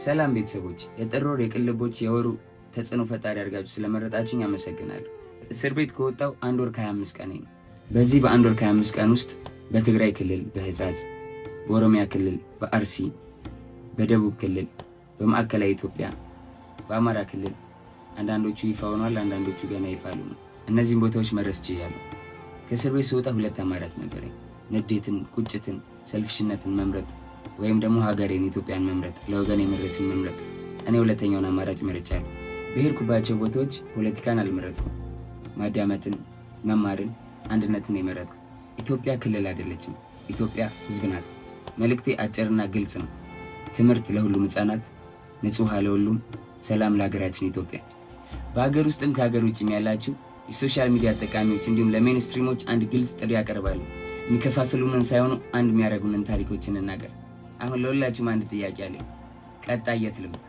ሰላም ቤተሰቦች፣ የጥር ወር የቅልቦች የወሩ ተጽዕኖ ፈጣሪ አድርጋችሁ ስለመረጣችሁኝ አመሰግናለሁ። እስር ቤት ከወጣሁ 1 ወር ከ25 ቀኔ ነው። በዚህ በ1 ወር ከ25 ቀን ውስጥ በትግራይ ክልል በህጻጽ፣ በኦሮሚያ ክልል በአርሲ፣ በደቡብ ክልል፣ በማዕከላዊ ኢትዮጵያ፣ በአማራ ክልል አንዳንዶቹ ይፋ ሆኗል፣ አንዳንዶቹ ገና ይፋ አልሆኑም። እነዚህን ቦታዎች መድረስ ችያለሁ። ከእስር ቤት ስወጣ ሁለት አማራጭ ነበረኝ። ንዴትን፣ ቁጭትን፣ selfish ነትን መምረጥ ወይም ደግሞ ሀገሬን ኢትዮጵያን መምረጥ፣ ለወገኔ መድረስን መምረጥ። እኔ ሁለተኛውን አማራጭ መርጫለሁ። በሄድኩባቸው ቦታዎች ፖለቲካን አልመረጥኩም። ማዳመጥን፣ መማርን፣ አንድነትን የመረጥኩት። ኢትዮጵያ ክልል አይደለችም። ኢትዮጵያ ሕዝብ ናት። መልእክቴ አጭርና ግልጽ ነው። ትምህርት ለሁሉም ሕፃናት፣ ንጹህ ውሃ ለሁሉም፣ ሰላም ለሀገራችን ኢትዮጵያ። በሀገር ውስጥም ከሀገር ውጭም ያላችሁ የ social media ተጠቃሚዎች እንዲሁም ለ mainstream ኦች አንድ ግልጽ ጥሪ ያቀርባሉ። የሚከፋፍሉንን ሳይሆኑ አንድ የሚያደርጉንን ታሪኮች እንናገር። አሁን ለሁላችሁም አንድ ጥያቄ አለኝ። ቀጣይ የት ልምጣ?